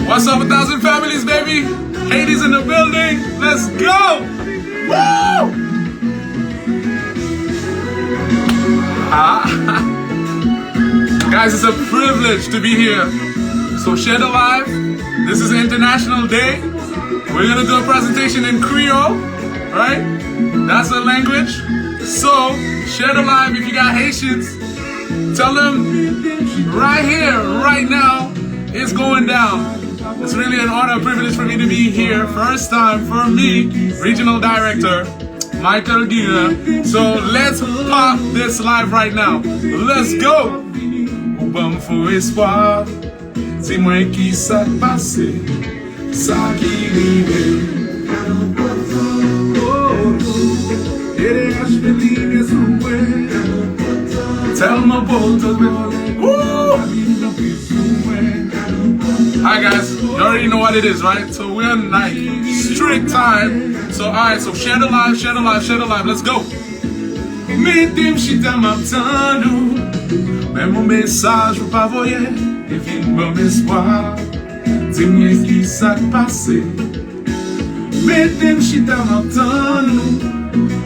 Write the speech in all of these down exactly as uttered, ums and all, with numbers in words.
What's up, a thousand families, baby? Haiti's in the building. Let's go! Woo! Ah. Guys, it's a privilege to be here. So share the live. This is International Day. We're gonna do a presentation in Creole, right? That's the language. So share the live if you got Haitians. Tell them right here, right now, it's going down. It's really an honor and privilege for me to be here. First time for me, regional director Michael Guirin. So let's pop this live right now. Let's go! Ou ban m fo espwa. Di mwen ki sa k pase, sa ki rive. Tèlman pote mwen. Woo! Hi guys, you already know what it is, right? So we're on Nike, strict time. So alright, so share the live, share the live, share the live. Let's go. Mete m chita m ap tann ou. Menm yon mesaj ou pa voye, e vin ban m espwa. Di mwen ki sa k pase. Mete m chita m ap tann ou.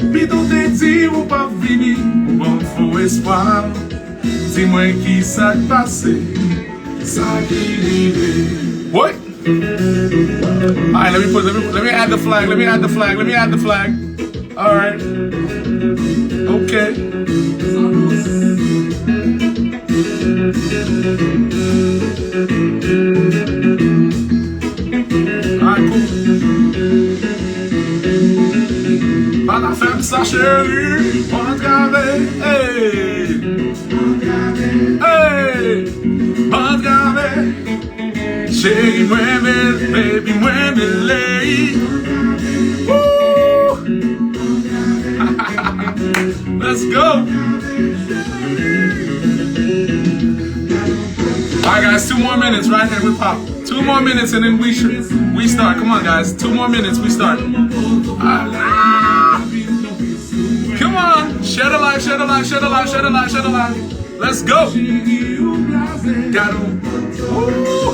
Pito w te di ou p ap vini, ou ban m fo espwa. Di mwen ki sa k pase, sa ki rive. Woy! Alright, let me put, let me, let me add the flag, let me add the flag, let me add the flag. Alright. Okay. Alright, cool. Pa ta fè m sa, cheri. Antrave. Hey. Hey. Antrave. Cheri mwen mele, baby mwen mele. Woo! Let's go! Alright guys, two more minutes, right? And we pop. Two more minutes and then we sh- we start. Come on guys, two more minutes, we start. Ah! Come on! Share the live, share the live, share the live, share the live, share the live. Let's go! Gad ou. Ooh!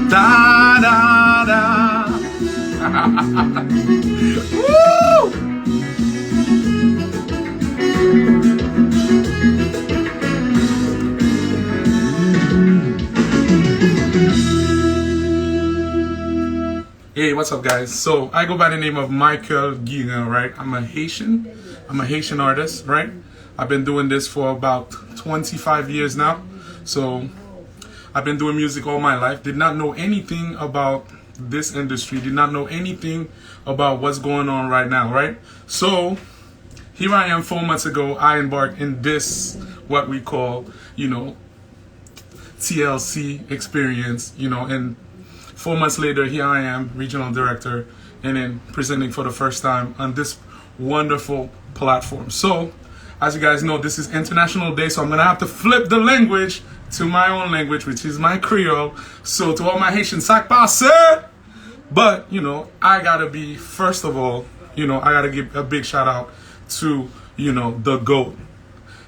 Da, da, da. Woo! Hey, what's up, guys? So, I go by the name of Michael Guirin, right? I'm a Haitian. I'm a Haitian artist, right? I've been doing this for about twenty-five years now. So, I've been doing music all my life. Did not know anything about this industry. Did not know anything about what's going on right now, right? So, here I am four months ago. I embarked in this, what we call, you know, T L C experience, you know, and four months later, here I am, regional director, and then presenting for the first time on this wonderful platform. So, as you guys know, this is International Day, so I'm gonna have to flip the language to my own language, which is my Creole. So, to all my Haitians, sa k pase? But, you know, I gotta be, first of all, you know, I gotta give a big shout out to, you know, the GOAT,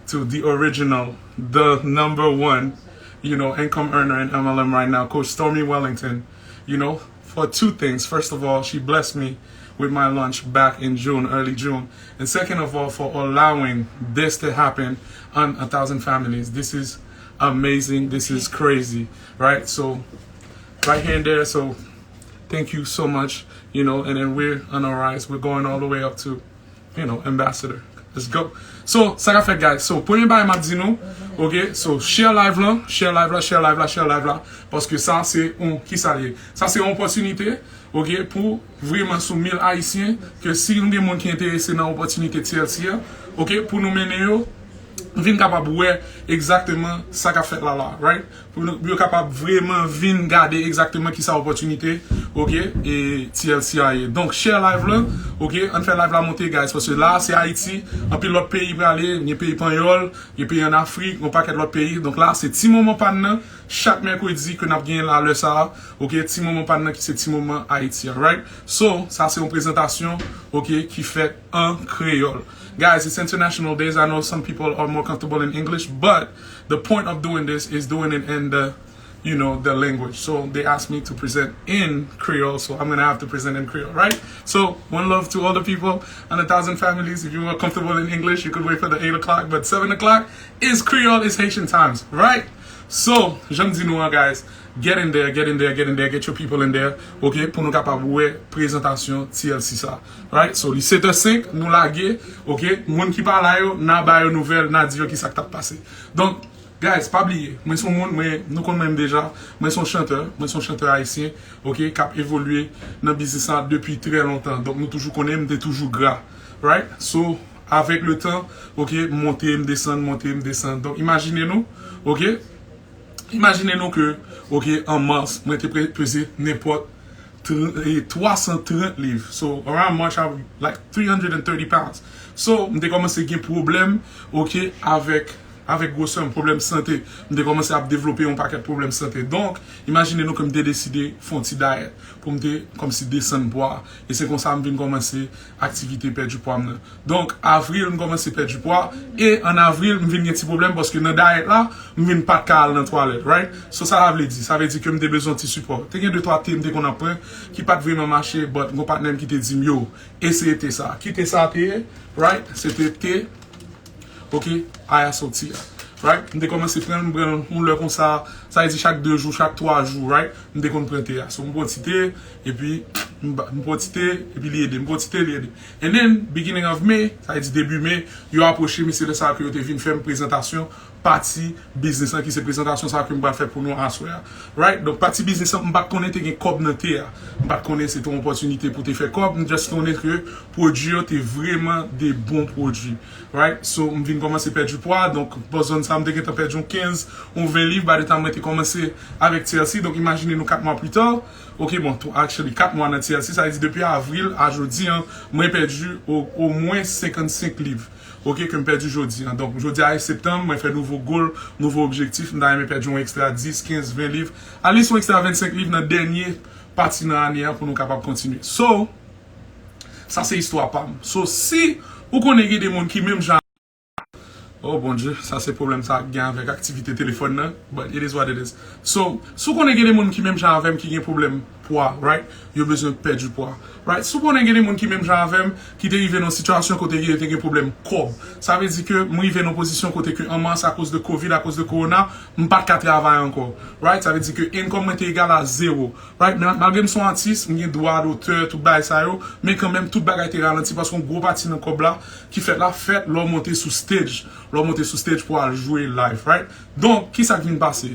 to the original, the number one, you know, income earner in M L M right now, Coach Stormy Wellington, you know, for two things. First of all, she blessed me with my launch back in June, early June. And second of all, for allowing this to happen on a thousand families. This is amazing. This is crazy, right? So, right here and there. So, thank you so much. You know, and then we're on a rise. We're going all the way up to, you know, ambassador. Let's go. So, sa k ap fèt, guys? So, premye bagay m ap di nou, ok? So, share live lan, share live la, share live la, share live la, paske sa se yon, ki sa l ye? Sa se yon opòtinite, ok, pou vreman sou mil Ayisyen, ke si nou gen moun ki enterese nan opòtinite T L C a, ok, pou nou mennen yo vin kapab wè egzakteman sa k ap fèt la la, right? Pou nou- pou yo kapab vreman vin gade egzakteman ki sa opòtinite, ok, e T L C a ye. Donk, share live la, ok, ann fè live la monte, guys, paske la, se Ayiti, anpil lòt peyi prale, gen peyi Panyòl, gen peyi an Afrik, yon pakèt lòt peyi. Donk la, se ti moman pa n nan, chak mèkredi ke n ap genyen la, lè sa a, ok, ti moman pa n nan ki se ti moman Ayiti a, right? So, sa se yon prezantasyon, ok, ki fèt an kreyòl. Guys, it's International Days. I know some people are more comfortable in English, but the point of doing this is doing it in the, you know, the language. So they asked me to present in Creole, so I'm gonna have to present in Creole, right? So one love to all the people and a thousand families. If you are comfortable in English, you could wait for the eight o'clock, but seven o'clock is Creole, is Haitian times, right? So, jan m di nou an, guys, get in there, get in there, get in there, get your people in there, ok, pou nou kapab wè prezantasyon T L C sa, right? So, li sèt è senk, nou lage, ok, moun ki pa la yo, n a ba yo nouvèl, n a di yo ki sa k t ap pase. Donk, guys, pa bliye, mwen se yon moun, mwen, nou konn mwen deja, mwen se yon chantè, mwen se yon chantè ayisyen, ok, k ap evolye nan biznis la depi trè lontan. Donk, nou toujou konnen, m te toujou gra, right? So, avèk le tan, ok, m monte, m desann, monte, m desann. Donk, imajine nou, ok, imajine nou ke, ok, an mas, mwen te pre- peze nenpòt tr- e, twa san trant liv. So, around March, I was like three hundred and thirty pounds. So, m te kòmanse gen pwoblèm, ok, avèk, avèk gwosè m, pwoblèm sante. M te kòmanse ap devlope yon pakèt pwoblèm sante. Donk, imajine nou ke m te deside fè yon ti dayèt pou m te kòmsi desann pwa. E se konsa m vin kòmanse aktivite pèdi pwa m nan. Donk, avril, m kòmanse pèdi pwa. E an avril, m vin gen ti pwoblèm paske nan dayèt la, m vin pa t ka al nan twalèt, right? So, sa sa vle di? Sa vle di ke m te bezwen ti sipò. Te gen de twa te m te konn ap pran ki pa t vreman mache, but gon patnè m ki te di m, yo, eseye te sa. Ki te sa te ye, right? Se te te, ok, aya soti a. Right? M te kòmanse pran l, m pran l yon lè konsa, sa vle di chak de jou, chak twa jou, right? M te konn pran te a. So, m pran ti te, epi m ba- m pran ti te, epi li ede. M pran ti te, li ede. And then, beginning of May, sa vle di debi me, yo apwoche m, e se lè sa a ke yo te vin fè m prezantasyon pati biznis lan, ki se prezantasyon sa a ke m pral fè pou nou aswè a. Right? Donk, pati biznis lan, m pa t konnen te gen kòb nan te a. M pa t konnen se te yon opòtinite pou te fè kòb, m just konnen ke pwodui yo te vreman de bon pwodui. Right? So, m vin kòmanse pèdi pwa, donk, bò zòn sa, m te gentan pèdi yon kenz, yon ven liv, by the time mwen te kòmanse avèk T L C. Donk, imajine nou kat mwa pita, ok, bon, tou- actually, kat mwa nan T L C, sa vle di depi avril a jodi an, mwen pèdi o- omwen senkannsenk liv. Ok, ke m pèdi jodi an. Donk, jodi a e septanm, mwen fè nouvo goal, nouvo objektif, m ta renmen pèdi yon ekstra dis, kenz, ven liv. At least yon ekstra vennsenk liv nan dènye pati nan ane an pou nou kapab kontinye. So, sa se istwa pa m. So, si ou konnen gen de moun ki menm jan Oh, Bondye, sa se pwoblèm sa gen avèk aktivite telefòn nan, but it is what it is. So, si w konnen gen de moun ki menm jan avè m ki gen pwoblèm pwa, right? Yo bezwen pèdi pwa, right? Si w konnen gen de moun ki menm jan avè m ki te rive nan yon sitiyasyon kote yo te gen pwoblèm kòb, sa vle di ke m rive nan yon pozisyon kote ke an mas akoz de covid, akoz de korona, m pa t ka travay ankò, right? Sa vle di ke income mwen te egal a zewo. Right? Men malgre m se yon atis, m gen dwa dotè, tout bagay sa yo, men kanmenm tout bagay te ralanti paske yon gwo pati nan kòb la ki fèt la fèt lè w monte sou stage. Lè w monte sou stage pou al jwe live, right? Donk, ki sa k vin pase?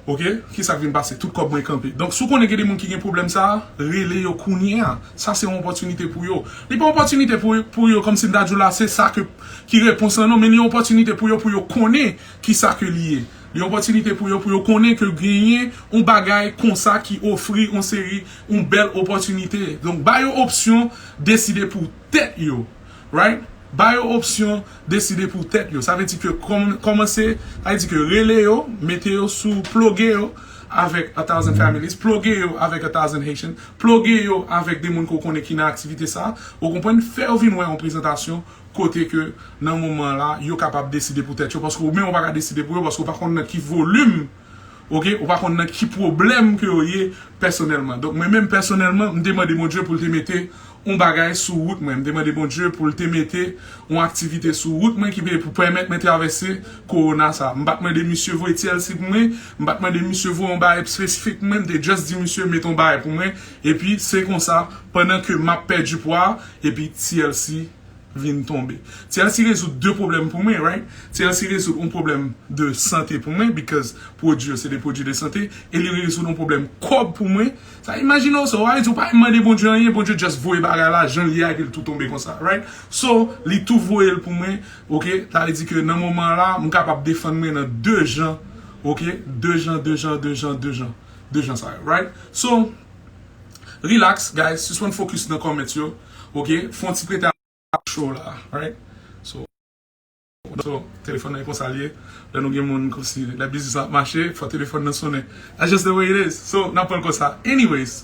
Ok? Ki sa k vin pase? Tout kòb mwen kanpe. Donk, si w konnen gen de moun ki gen pwoblèm sa a, rele yo kounye a. Sa se yon opòtinite pou yo. Li pa yon opòtinite pou, pou yo, kòmsi m ta di w la, se sa ke, ki repons lan, non, men li yon opòtinite pou yo, pou yo konnen ki sa ke li ye. Li yon opòtinite pou yo, pou yo konnen ke genyen yon bagay konsa ki ofri yon seri, yon bèl opòtinite. Donk, ba yo opsyon deside pou tèt yo. Right? Ba yo opsyon deside pou tèt yo. Sa vle di ke kòm- kòmanse, sa vle di ke rele yo, mete yo sou, ploge yo avèk a thousand families, ploge yo avèk a thousand Haitian, ploge yo avèk de moun ke w konnen ki nan aktivite sa a. Ou konprann? Fè yo vin wè yon prezantasyon kote ke nan moman la, yo kapab deside pou tèt yo, paske ou menm ou pa ka deside pou yo, paske ou pa konn nan ki volim, ok, ou pa konn nan ki pwoblèm ke yo ye pèsonèlman. Donk, mwen menm pèsonèlman, m te mande Bondye pou l te mete yon bagay sou wout mwen. M te mande Bondye pou l te mete yon aktivite sou wout mwen ki pe- pou pèmèt mwen travèse korona sa. M pa t mande misye voye T L C pou mwen, m pa t mande misye voye yon bagay espesifik pou mwen, m te just di misye mete yon bagay pou mwen, epi se konsa, pandan ke m ap pèdi pwa, epi T L C vin tonbe. T L C rezoud de pwoblèm pou mwen, right? T L C rezoud yon pwoblèm de sante pou mwen, because pwodui yo se de pwodui de sante, e li rezoud yon pwoblèm kòb pou mwen. Sa, imajine w sa, w pa di w pa mande Bondye anyen, Bondye just voye bagay la, jan l ye a, epi l tou tonbe konsa, right? So, li tou voye l pou mwen, ok? Sa vle di ke nan moman la, m kapab defann mwen nan de jan, ok? De jan, de jan, de jan, de jan, de jan sa yo, right? So, relax, guys, sispann focus nan comments yo, ok? Fè yon ti prete show la, right? So, so, telefòn nan e konsa l ye. Lè nou gen moun konsi, lè biznis la ap mache, fò telefòn nan sonnen. That's just the way it is. So, n ap pran l konsa. Anyways,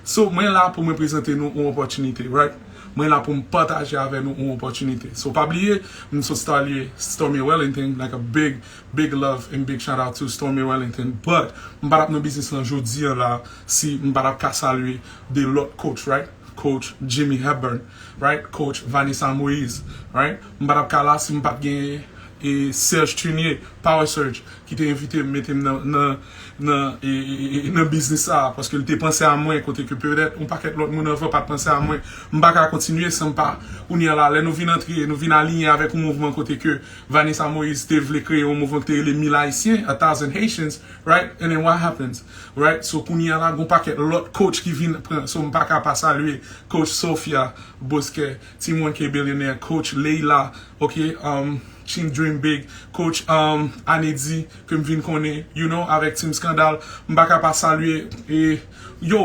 so, mwen la pou mwen prezante nou yon opòtinite, right? Mwen la pou m pataje avè nou yon opòtinite. So, pa bliye, m sot salye Stormy Wellington, like a big, big love and big shout out to Stormy Wellington. But, m pa t ap nan biznis lan jodi an la, si m pa t ap ka salye de lòt coach, right? Coach Jimmy Hepburn, right? Coach Vanessa Moïse, right? M pa t ap ka la si m pa t gen e Serge Tunier, Power Surge, ki te envite m, mete m nan, nan, nan, e, e, e, nan biznis sa a, paske l te panse a mwen, kote ke petèt yon pakèt lòt moun anvan pa t panse a mwen. M pa ka kontinye san m pa, kounye a la, lè nou vin antre, nou vin aliyen avèk yon mouvman kote ke Vanessa Moïse te vle kreye yon mouvman ki te rele Mil Ayisyen, A Thousand Haitians, right? And then what happens? Right? So, kounye a la, gon pakèt lòt coach ki vin pran. So, m pa ka pa salye coach Sophia Bosquet, Team one K Billionaire, coach Leila, ok, um, Team Dream Big, coach, um, Anedi, ke m vin konnen, you know, avèk Team Scandal. M pa ka pa salye, e, yo,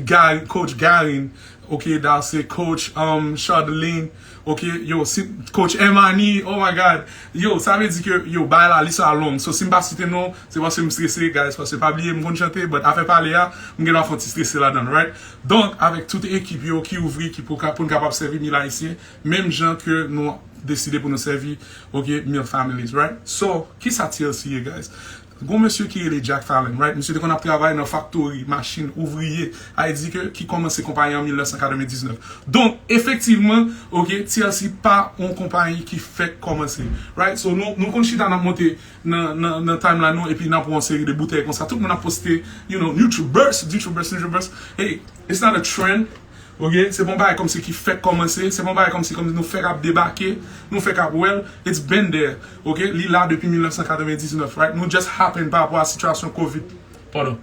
Gary, coach Garin, ok, Dalse, coach, um, Chardeline, ok, yo, si, coach Emani, oh my God. Yo, sa vle di ke, yo, bagay la, lis la long. So, si m pa site non, se paske m strese, guys, paske pa bliye, m konn chante, but afè pale a, m gen dwa fè yon ti strese ladan, right? Donk, avèk tout ekip yo ki ouvri, ki pou ka, pou n kapab sèvi Mil Ayisyen, menm jan ke nou deside pou nou sèvi, ok, Mil Families, right? So, kisa T L C ye, guys? Gon mesye ki rele Jack Fallon, right? Misye te konn ap travay nan faktori, machin, ouvriye, a di ke ki kòmanse konpayi an mil nèf san katrevendiznèf. Donk, efektivman, ok, T L C pa yon konpayi ki fèk kòmanse, right? So, nou, nou konn chita n ap monte nan, nan, nan timeline nou, epi n ap wè yon seri de boutèy konsa. Tout moun ap poste, you know, NutriBurst, NutriBurst, NutriBurst. Hey, it's not a trend. Ok, se pa yon bagay kòmsi ki fèk kòmanse, se pa yon bagay kòmsi, kòmsi nou fèk ap debake, nou fèk ap wè l, it's been there, ok, li la depi mil nèf san katrevendiznèf, right? Nou just happen pa rapò a sitiyasyon covid, pardon,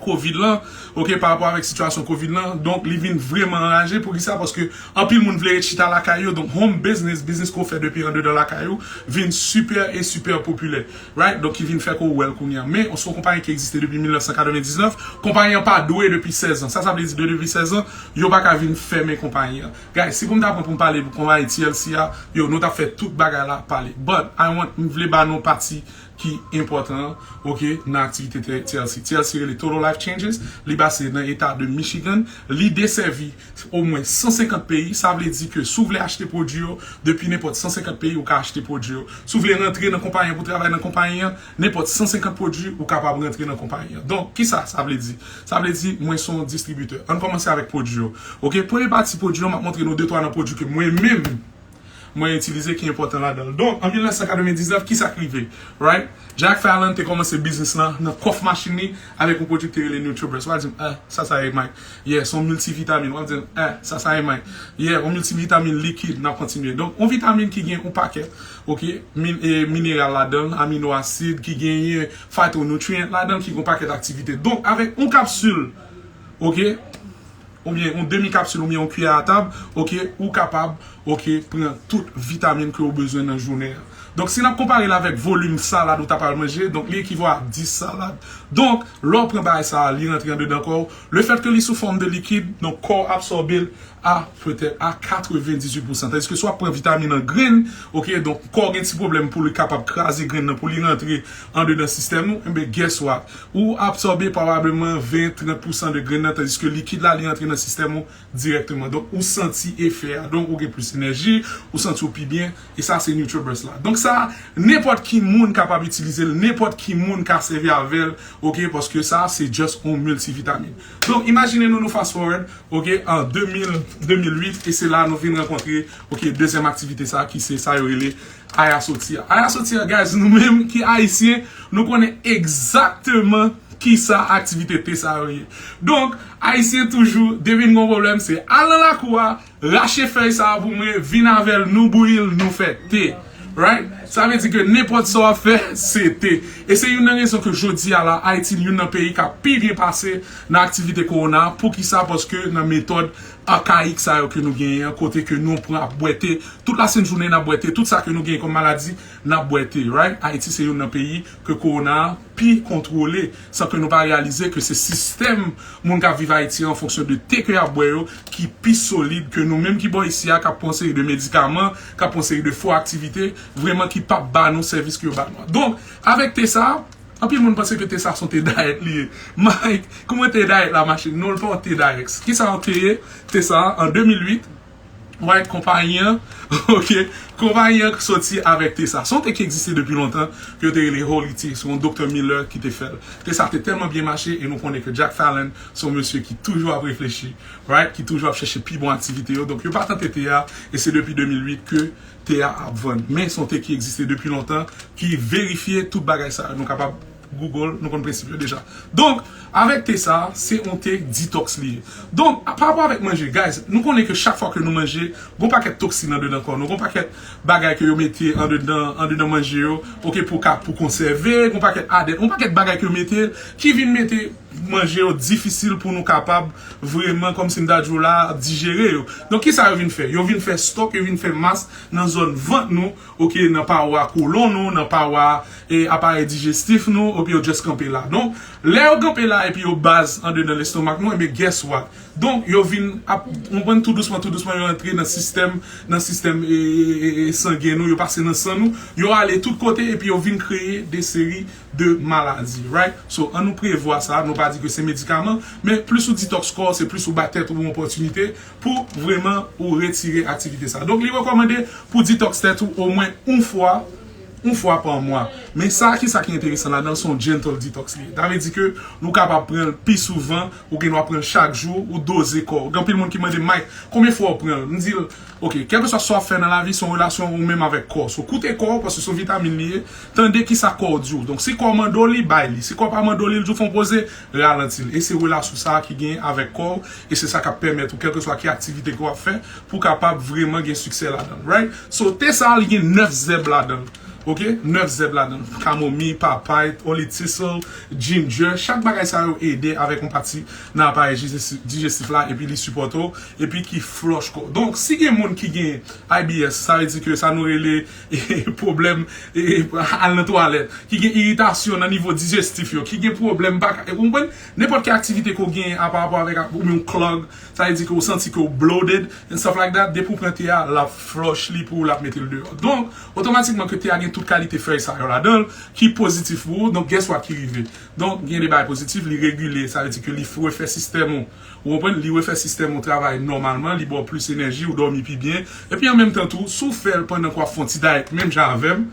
covid lan, ok, pa rapò avèk sitiyasyon covid lan, donk li vin vrèman anraje, poukisa? Paske anpil moun vle ret chita lakay yo, donk home business, biznis ke w fè depi andedan lakay ou, vin sipè e sipè popilè. Right? Donk, ki vin fè ke w wè l kounye a. Men, se yon konpayi ki egziste depi mil nèf san katrevendiznèf. Konpayi an pa dwe depi sèz an. Sa, sa vle di, de, depi sèz an, yo pa ka vin fèmen konpayi an. Guys, si pou m ta pran pou m pale pou konpayi T L C a, yo, nou t ap fè tout bagay la pale. But, I want, m vle ba nou pati ki enpòtan an, ok, nan aktivite T-, T L C. T L C rele Total Life Changes. Li baze nan eta de Michigan. Li desèvi omwen san senkant peyi. Sa vle di ke si w vle achte pwodui yo, depi nenpòt san senkant peyi, ou ka achte pwodui yo. Si w vle rantre nan konpayi an pou travay nan konpayi an, nenpòt san senkant pwodui, ou kapab rantre nan konpayi an. Donk, kisa sa vle di? Sa vle di, mwen se yon distribitè. Ann kòmanse avèk pwodui yo. Ok, premye pati pwodui yo, m ap montre nou de twa nan pwodui ke mwen menm, mwen itilize ki enpòtan ladan l. Donk, an mil nèf san katrevendiznèf, kisa k rive? Right? Jack Fallon te kòmanse biznis lan nan kòf machin li avèk yon pwodui ki te rele NutriBurst. W a di m, ah, sa sa ye, Mike? Yeah, se yon miltivitamin. W a di m, ah, sa sa ye, Mike? Yeah, yon miltivitamin likid, n ap kontinye. Donk, yon vitamin ki gen yon pakèt, ok, min-, e, mineral ladan l, amino asid, ki genyen phytonutrient ladan l, ki gen yon pakèt aktivite. Donk, avèk yon kapsil, ok, oubyen yon demi kapsil, oubyen yon kiyè a tab, ok, ou kapab, ok, pran tout vitamin ke ou bezwen nan jounen an. Donk, si n ap konpare l avèk volim salad ou ta pral manje, donk, li ekivò a dis salad. Donk, lè w pran bagay sa a, li rantre andedan kò w, lefètke li sou fòm de likid, donk, kò w absòbe l a petèt a katrevendizuit pousan. Tandiske si w ap pran vitamin an grenn, ok, donk, kò w gen ti pwoblèm pou li kapab kraze grenn nan, pou li rantre andedan sistèm ou, enben, guess what? Ou absòbe pwobableman ven, trant pousan de grenn nan, tandiske likid la, li rantre nan sistèm ou dirèkteman. Donk, ou santi efè a. Donk, ou gen plis enèji, ou santi w pi byen, e sa, se NutriBurst la. Donk, sa, nenpòt ki moun kapab itilize l, nenpòt ki moun ka sèvi avè l, ok, paske sa, se just yon miltivitamin. Donk, imajine nou, nou fast forward, ok, an de mil, de mil uit, e se la nou vin rankontre, ok, dezyèm aktivite sa, ki se sa yo rele Aya Soti a. Aya Soti a, guys, nou menm ki Ayisyen, nou konnen egzakteman kisa aktivite te sa yo ye. Donk, Ayisyen toujou, depi n gen yon pwoblèm, se al nan lakou a, rache fèy sa a pou mwen, vin avè l, nou bouyi l, nou fè te. Right? Sa vle di ke nenpòt sa w ap fè, se te. E se youn nan rezon ke jodi a la, Ayiti youn nan peyi k ap pi byen pase nan aktivite kowona. Poukisa? Paske nan metòd akayik sa yo ke nou genyen an, kote ke nou pran ap bwè te, tout lasent jounen n ap bwè te, tout sa ke nou genyen kòm maladi, n ap bwè te, right? Ayiti se youn nan peyi ke kowona a pi kontwole, san ke nou pa reyalize ke se sistèm moun k ap viv Ayiti an, an fonksyon de te ke y ap bwè yo, ki pi solid ke nou menm ki bò isi a, k ap pran seri de medikaman, k ap pran seri de fo aktivite, vrèman ki p ap ba nou sèvis ke yo ba nou an. Donk, avèk te sa, anpil moun panse ke te sa se yon te dayèt li ye. Mike, kòman te dayèt la mache? Non, l pa yon te dayèt. Kisa yon te ye? Te sa, an de mil uit, right, konpayi an, ok, konpayi an soti avèk te sa. Se yon te ki egziste depi lontan, ke yo te rele Holy Tea. Se yon Doktè Miller ki te fè l. Te sa te tèlman byen mache, e nou konnen ke Jack Fallon se yon mesye ki toujou ap reflechi, right, ki toujou ap chèche pi bon aktivite yo. Donk, yo patante te a, e se depi de mil uit ke te a ap vann. Men se yon te ki egziste depi lontan, ki verifye tout bagay sa yo. Nou kapab Google, nou konn prensip yo deja. Donk, avèk te sa, se yon te detox li ye. Donk, pa rapò avèk manje, guys, nou konnen ke chak fwa ke nou manje, gon pakèt toksin andedan kò nou, gon pakèt bagay ke yo mete andedan, andedan manje yo, ok, pou ka, pou konsève, gon pakèt adèt, gon pakèt bagay ke yo mete ki vin mete manje yo difisil pou nou kapab vrèman, kòmsi m ta di w la, dijere yo. Donk, kisa yo vin fè? Yo vin fè stòk, yo vin fè mas nan zòn vant nou, ok, nan pawa kolon nou, nan pawa, e, aparèy dijestif nou, epi yo just kanpe la. Donk, lè yo kanpe la epi yo baz andedan lestomak nou, enben, guess what? Donk, yo vin ap, ou konprann, tou dousman, tou dousman, yo rantre nan sistèm, nan sistèm, e, e, e, e, sangen nou, yo pase nan san nou, yo ale tout kote epi yo vin kreye de seri de maladi, right? So, ann nou prevwa sa, nou pa di ke se medikaman, men plis ou detox kò w, se plis ou ba tèt ou yon opòtinite pou vrèman ou retire aktivite sa. Donk, li rekòmande pou detox tèt ou omwen yon fwa, yon fwa pa mwa. Men sa, kisa ki enteresan ladan l, se yon gentle detox li ye. Sa vle di ke nou kapab pran l pi souvan, ou gen dwa pran l chak jou, ou doze kò w. Gen anpil moun ki mande, Mike, konbyen fwa w pran l? M di l, ok, kèlkeswa sa w ap fè nan lavi, se yon relasyon ou menm avèk kò w. So, koute kò w, paske se yon vitamin li ye. Tande kisa kò w di w. Donk, si kò w mande w li, bay li. Si kò w pa mande w li, l di w fè yon poze, ralanti l. E se relasyon sa a ki gen avèk kò w, e se sa k ap pèmèt ou, kèlkeswa ki aktivite ke w ap fè, pou w kapab vrèman gen siksè ladan l, right? So, te sa a, li gen nèf zèb ladan l. Ok? Nèf zèb ladan l. Kamomi, papay, holy thistle, ginger. Chak bagay sa yo ede avèk yon pati nan aparèy dijestif, dijestif la, epi li sipòte w, epi ki flòch kò w. Donk, si gen moun ki gen I B S, sa vle di ke sa nou rele pwoblèm, e, al nan twalèt, ki gen iritasyon nan nivo dijestif yo, ki gen pwoblèm, pa ka, ou konprann, nenpòt ki aktivite ke w genyen a pa rapò avèk, ou gen yon clog, sa vle di ke w santi ke w bloated and stuff like that, depi w pran te a, l ap flush li pou ou, l ap mete l deyò. Donk, otomatikman ke te a gen tout kalite fèy sa yo ladan l, ki pozitif pou ou, donk guess what ki rive? Donk, gen de bagay pozitif, li regile, sa vle di ke li f-, refè sistèm ou. Ou konprann? Li refè sistèm ou travay nòmalman, li ba w plis enèji, ou dòmi pi byen. Epi an menm tan tou, si w fè l pandan ke w ap fè yon ti dayèt, menm jan avè m,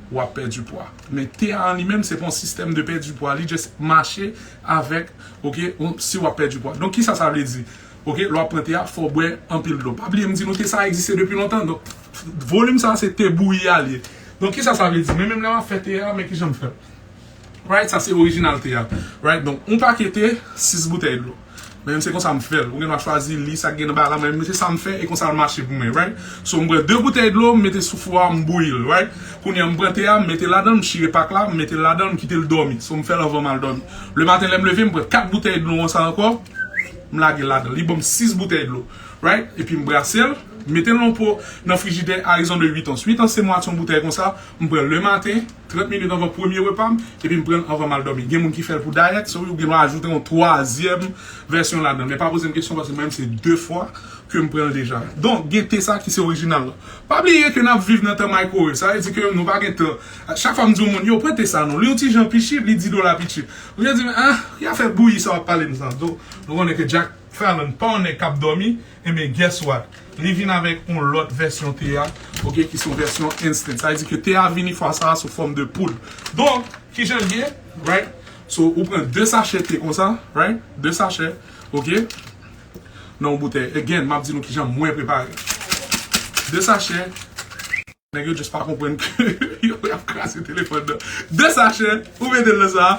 w ap pèdi pwa. Men te a an li menm, se pa yon sistèm de pèdi pwa, li just mache avèk, ok, si w ap pèdi pwa. Donk, kisa sa vle di? Ok, lè w ap pran te a, fò w bwè anpil dlo. Pa bliye m di nou te sa egziste depi lontan. Donk, volim sa se te bouyi a li ye. Donk, kisa sa vle di? Men menm lè m ap fè te a, men kijan m fè l. Right, sa se orijinal te a. Right, donk, yon pake te, sis boutèy dlo. Men menm se konsa m fè l. Ou gen dwa chwazi li, sa k gen nan bagay la, men se sa m fè, e konsa l mache pou mwen, right? So, m pran de boutèy dlo, m mete sou fou a, m bouyi l, right? Kounye a, m pran te a, m mete ladan l, m chire pak la, m mete l ladan l, m kite l dòmi. So, m fè l anvan m al dòmi. Lematen, lè m leve, m pran kat boutèy dlo konsa ankò, m lage l ladan l. Li ban m sis boutèy dlo, right? Epi m brase l, m mete l nan po, nan frijidè a rezon de uit ons. Uit ons se mwatye yon boutèy konsa, m pran l lematen, trant minit anvan premye repa m, epi m pran l anvan m al dòmi. Gen moun ki fè l pou dayèt, so ou gen dwa ajoute yon twazyèm vèsyon ladan l. Men pa poze m kesyon, paske mwen menm se de fwa ke m pran l deja. Donk, gen te sa ki se orijinal la. Pa bliye ke n ap viv nan tan microwave. Sa vle di ke nou pa gen tan. Chak fwa m di yon moun, yo, pran te sa non. Li yon ti jan pi chip, li dis dola pi chip. Ou yo di, ah, y a fè bouyi sa w ap pale m sa. Donk, nou konnen ke Jack Fallon pa yon nèg k ap dòmi, enben, guess what? Li vin avèk yon lòt vèsyon te a, ok, ki se yon vèsyon instant. Sa vle di ke te a vini fwa sa a sou fòm de poud. Donk, kijan l ye, right? So, ou pran de sachè te konsa, right? De sachè, ok? Nan yon boutèy. Again, m ap di nou kijan mwen prepare. De sachè. Nèg yo just pa konprann ke yo ap kraze telefòn nan. De sachè, ou mete l nan sa.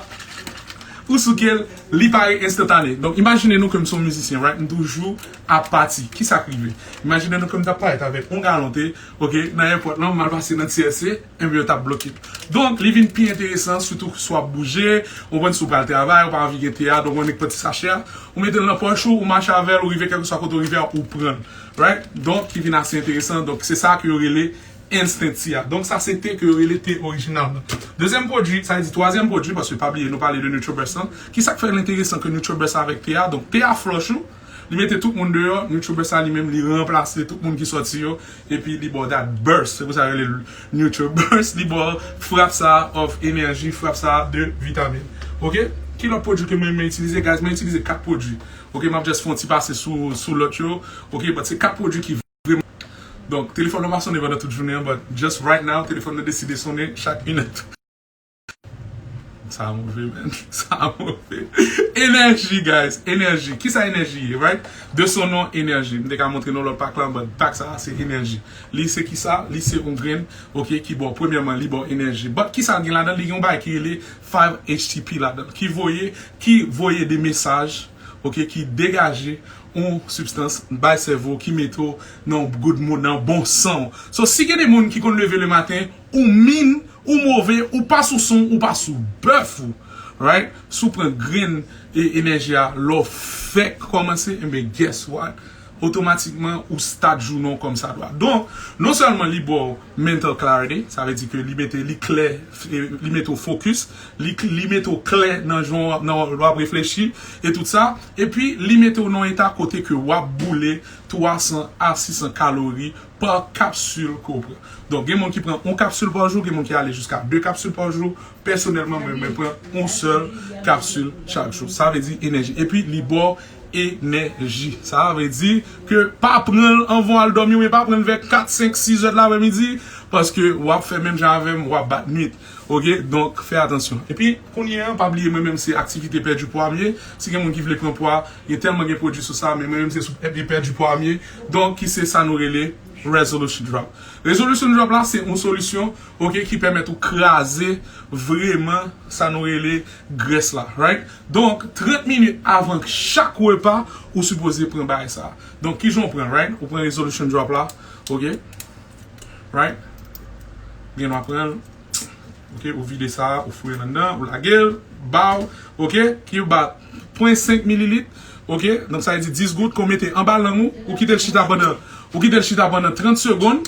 Ou souke l, li pare enstantane. Donk, imajine nou ke m se yon mizisyen, right? M toujou ap pati. Kisa k rive? Imajine nou ke m t ap parèt avèk yon galon te, ok, nan èpòt lan, m al pase nan T S A, enben yo t ap bloke l. Donk, li vin pi enteresan, sitou si w ap bouje, ou konprann, si w pral travay, ou pa anvi gen te a, donk ou annik pran ti sachè a, ou mete l nan pòch ou, ou mache avè l, ou rive kèlkeswa kote ou rive a, ou pran l. Right? Donk, ki vin ase enteresan. Donk, se sa ke yo rele Instant Tea a. Donk, sa se te ke yo rele te orijinal nan. Dezyèm pwodui, sa vle di twazyèm pwodui, paske pa bliye, nou pale de NutriBurst lan. Kisa k fè l enteresan ke NutriBurst avèk te a? Donk, te a flush ou, li mete tout moun deyò, NutriBurst la li menm, li ranplase tout moun ki sòti yo, epi li ba w that burst. Se pou sa yo rele l NutriBurst, li ba w frap sa of energy, frap sa de vitamin. Ok? Ki lòt pwodui ke mwen, mwen itilize? Guys, mwen itilize kat pwodui. Ok, m ap just fè yon ti pase sou, sou lòt yo. Ok, but se kat pwodui ki vrèman. Donk, telefòn nan pa sonnen pandan tout jounen an, but just right now, telefòn nan deside sonnen chak minit. Sa a move, man. Sa a move. Energy, guys. Energy. Kisa energy ye, right? De son non, energy. M te ka montre nou lòt pak lan, but pak sa a se energy. Li se kisa? Li se yon grenn, ok, ki ba w, premyèman, li ba w energy. But kisa l gen ladan? Li gen yon bagay ki rele five H T P ladan l, ki voye, ki voye de mesaj, ok, ki degaje yon sibstans bay sèvo ki mete w nan yon good mood, nan bon san w. So, si gen de moun ki konn leve le maten, ou min, ou move, ou pa sou son, ou pa sou bèf ou, right? Si w pran grenn e, enèji a, lè w fèk kòmanse, enben, guess what? Otomatikman, ou start jounen w kòmsadwa. Donk, non sèlman li ba w mental clarity, sa vle di ke li mete, li klè, e, li mete w focus, li, li mete w klè nan jan w ap, nan lè w ap reflechi, e tout sa, epi li mete w nan yon eta kote ke w ap boule twa san a sis san kalori pa kapsil ke w pran. Donk, gen moun ki pran yon kapsil pa jou, gen moun ki ale jiska de kapsil pa jou. Pèsonèlman, mwen, mwen pran yon sèl kapsil chak jou. Sa vle di enèji. Epi, li ba w enèji. Sa vle di ke pa pran l anvan w al dòmi, oubyen pa pran l vè kat, senk, sis è de laprèmidi, paske w ap fè menm jan avè m, w ap bat nwit. Ok? Donk, fè atansyon. Epi, kounye a, pa bliye, mwen menm, se aktivite pèdi pwa m ye. Si gen moun ki vle pran pwa, gen tèlman gen pwodui sou sa, men mwen menm, se sou pèdi, pèdi pwa m ye. Donk, ki se sa nou rele resolution drop. Resolution drop la, se yon solisyon, ok, ki pèmèt ou kraze vrèman sa nou rele grès la, right? Donk, trant minit avan chak repa, ou sipoze pran bagay sa. Donk, kijan w pran, right? Ou pran resolution drop la, ok? Right? Gen dwa pran l, ok? Ou vide sa, ou foure l anndan, ou lage l, baw, ok? Ki ba pwen senk mililit, ok? Donk, sa vle di dis gout ke w mete anba lang ou, ou kite l chita pandan, ou kite l chita pandan trant segonn,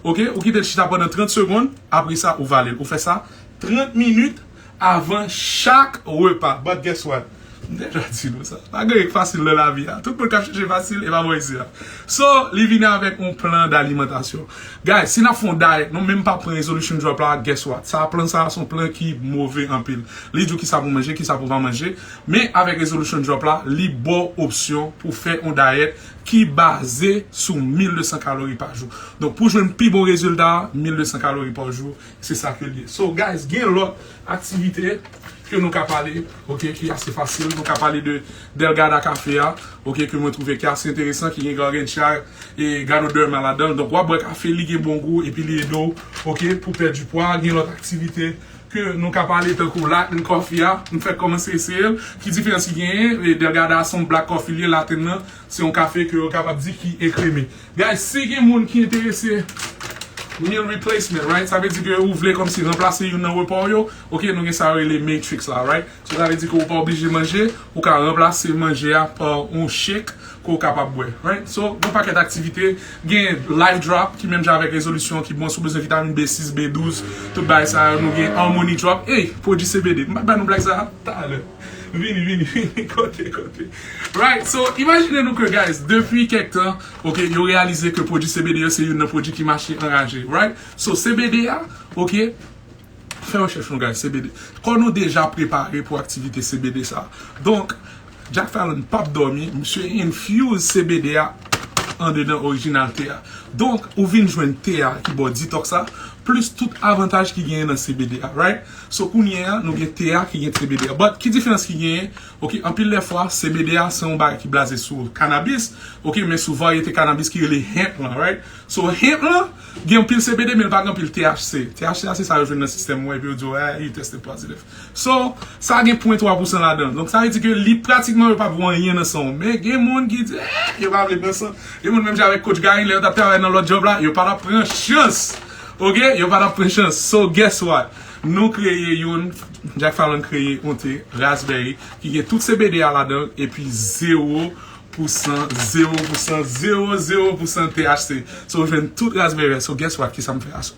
ok? Ou kite l chita pandan trant segonn, apre sa, ou vale l. Ou fè sa trant minit avan chak repa. But guess what? M deja di nou sa. Pa gen anyen k fasil nan lavi a. Tout moun k ap chèche fasil, e pa bò isi a. So, li vini avèk yon plan d'alimentation. Guys, si n ap fè yon diet, nou menm pa pran resolution drop la, guess what? Sa, plan sa, se yon plan ki move anpil. Li di w kisa pou manje, kisa pou pa manje. Men avèk resolution drop la, li ba w opsyon pou fè yon diet ki baze sou mil de san kalori pa jou. Donk, pou jwenn pi bon rezilta, mil de san kalori pa jou, se sa ke l ye. So, guys, gen lòt aktivite ke nou ka pale, ok, ki ase fasil. Nou ka pale de Delgada Cafe a, ok, ke mwen twouve ki ase enteresan, ki gen Gargantua e Ganoderma ladan l. Donk, w ap bwè kafe, li gen bon gou, epi li ede w, ok, pou pèdi pwa. Gen lòt aktivite ke nou ka pale, tankou Latin Coffee a, m fèk kòmanse eseye l. Ki diferans ki genyen? E Delgada se yon black coffee li ye, Latin nan, se yon kafe ke yo kapab di ki ekreme. Guys, si gen moun ki enterese meal replacement, right? Sa vle di ke ou vle kòmsi ranplase youn nan repa w yo, ok, nou gen sa yo rele Matrix la, right? So, sa vle di ke ou pa oblije manje, ou ka ranplase manje a pa yon shake ke w kapab bwè, right? So, gen pakèt aktivite, gen Life Drop, ki menm jan avèk rezolisyon, ki bon si w bezwen vitamin B sis, B douz, tout bagay sa yo, nou gen Harmony Drop. Ey, pwodui C B D. M pa t bay nou blag sa a talè. Vini, vini, vini, kote, kote. Right, so, imajine nou ke, guys, depi kèk tan, ok, yo reyalize ke pwodui C B D yo se youn nan pwodui ki mache anraje, right? So, C B D a, ok, fè rechèch nou, guys, C B D. Kò nou deja prepare pou aktivite C B D sa. Donk, Jack Fallon p ap dòmi, misye infuse C B D a andedan orijinal te a. Donk, ou vin jwenn te a ki ba w detox la, plis tout avantaj ki genyen nan C B D a, right? So kounye a, nou gen te a ki gen C B D a. But ki diferans ki genyen? Ok, anpil lè fwa, C B D a se yon bagay ki baze sou kanabis, ok, men sou varyete kanabis ki rele hemp lan, right? So hemp lan gen anpil C B D, men l pa gen anpil T H C. T H C a se sa yo jwenn nan sistèm ou epi yo di w, "Ah, you tested positive." So, sa gen pwen twa pousan ladan. Donk, sa vle di ke li pratikman yo pa pran anyen nan san w. Men gen moun ki di, eh, yo pa vle pran san. Gen moun menm jan avèk Coach Gary, lè yo t ap travay nan lòt djòb la, yo pa t ap pran chans. Ok? Yo pa t ap pran chans. So, guess what? Nou kreye youn, Jack Fallon kreye yon te raspberry ki gen tout C B D a ladan l epi zewo pousan, zewo pousan, zewo, zewo pousan T H C. So, jwenn tout raspberry. So, guess what? Kisa m fè aswè?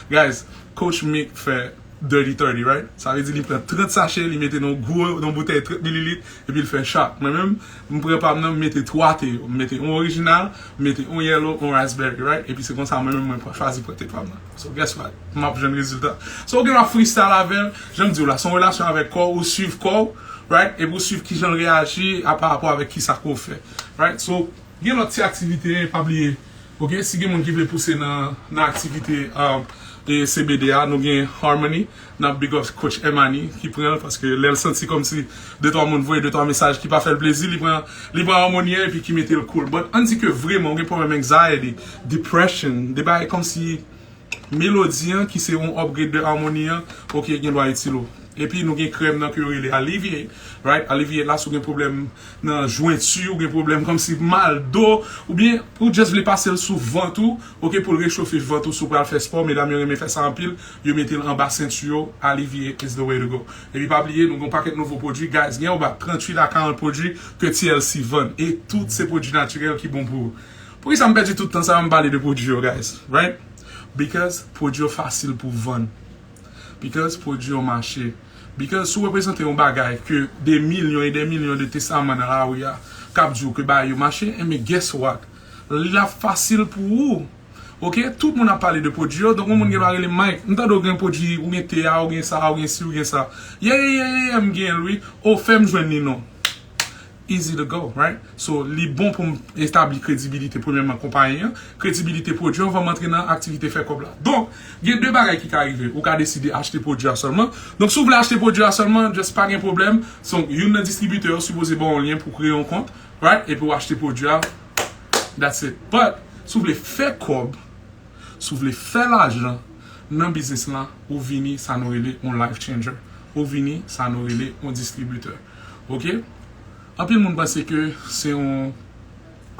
Guys, Coach Mick fè dirty thirty, right? Sa vle di li pran trant sachè, li mete nan gwo, nan boutèy trant mililit, epi l fè shot. Mwen menm, m pran pa m nan, m mete twa te yo. M mete yon orijinal, m mete yon yellow, yon raspberry, right? Epi se konsa mwen menm mwen pran, chwazi pran te pa m nan. So guess what? M ap jwenn rezilta. So ou gen dwa freestyle avè l, jan m di w la, se yon relasyon avèk kò w, ou swiv kò w, right? Epi ou swiv kijan l reyaji a pa rapò avèk kisa ke w fè, right? So gen lòt ti aktivite, pa bliye. Ok, si gen moun ki vle pouse nan, nan aktivite um, e C B D a, nou gen Harmony, n ap big up Coach Emani ki pran l, paske lè l santi kòmsi de twa moun voye de twa mesaj ki pa fè l plezi, li pran, li pran Harmony an epi ki mete l cool. But ann di ke vreman ou gen pwoblèm anxiety, depression, de bagay kòmsi melodi an ki se yon upgrade de Harmony an, ok, gen dwa itil ou. Epi nou gen krèm nan ke yo rele Alleviate, right? Alleviate la, si w gen pwoblèm nan jwenti, ou gen pwoblèm kòmsi mal do, oubyen ou just vle pase l sou vant ou, ok, pou l rechofe vant ou si w pral fè spò. Medam yo renmen fè sa anpil, yo mete l anba senti yo, Alleviate is the way to go. Epi pa bliye, nou gen yon pakèt nouvo pwodui, guys, gen anba tranntuit a karant pwodui ke T L C vann, e tout se pwodui natirèl ki bon pou ou. Poukisa m pèdi tout tan sa a m pale de pwodui yo, guys, right? Because pwodui yo fasil pou vann. Because pwodui yo mache. Because si w reprezante yon bagay ke de milyon e de milyon de testaman nan lari a k ap di w ke bagay yo mache, enben guess what? Li ap fasil pou ou. Ok? Tout moun ap pale de pwodui yo. Donk yon moun gen dwa rele m, Mike, m tande w gen pwodui, ou gen te a, ou gen sa, ou gen si, ou gen sa. Yeah, yeah, yeah, yeah, yeah, m gen l wi. O, fè m jwenn li non. Easy to go, right? So, li bon pou m etabli kredibilite premyèman konpayi an, kredibilite pwodui an, anvan m antre nan aktivite fè kòb la. Donk, gen de bagay ki ka rive. Ou ka deside achte pwodui a sèlman. Donk, si w vle achte pwodui a sèlman, just pa gen pwoblèm. So, youn nan distribitè yo sipoze ba w yon lyen pou kreye yon kont, right? Epi w achte pwodui a. That's it. But, si w vle fè kòb, si w vle fè lajan nan biznis lan, ou vini sa nou rele yon life changer. Ou vini sa nou rele yon distribitè. Ok? Anpil moun panse ke se yon,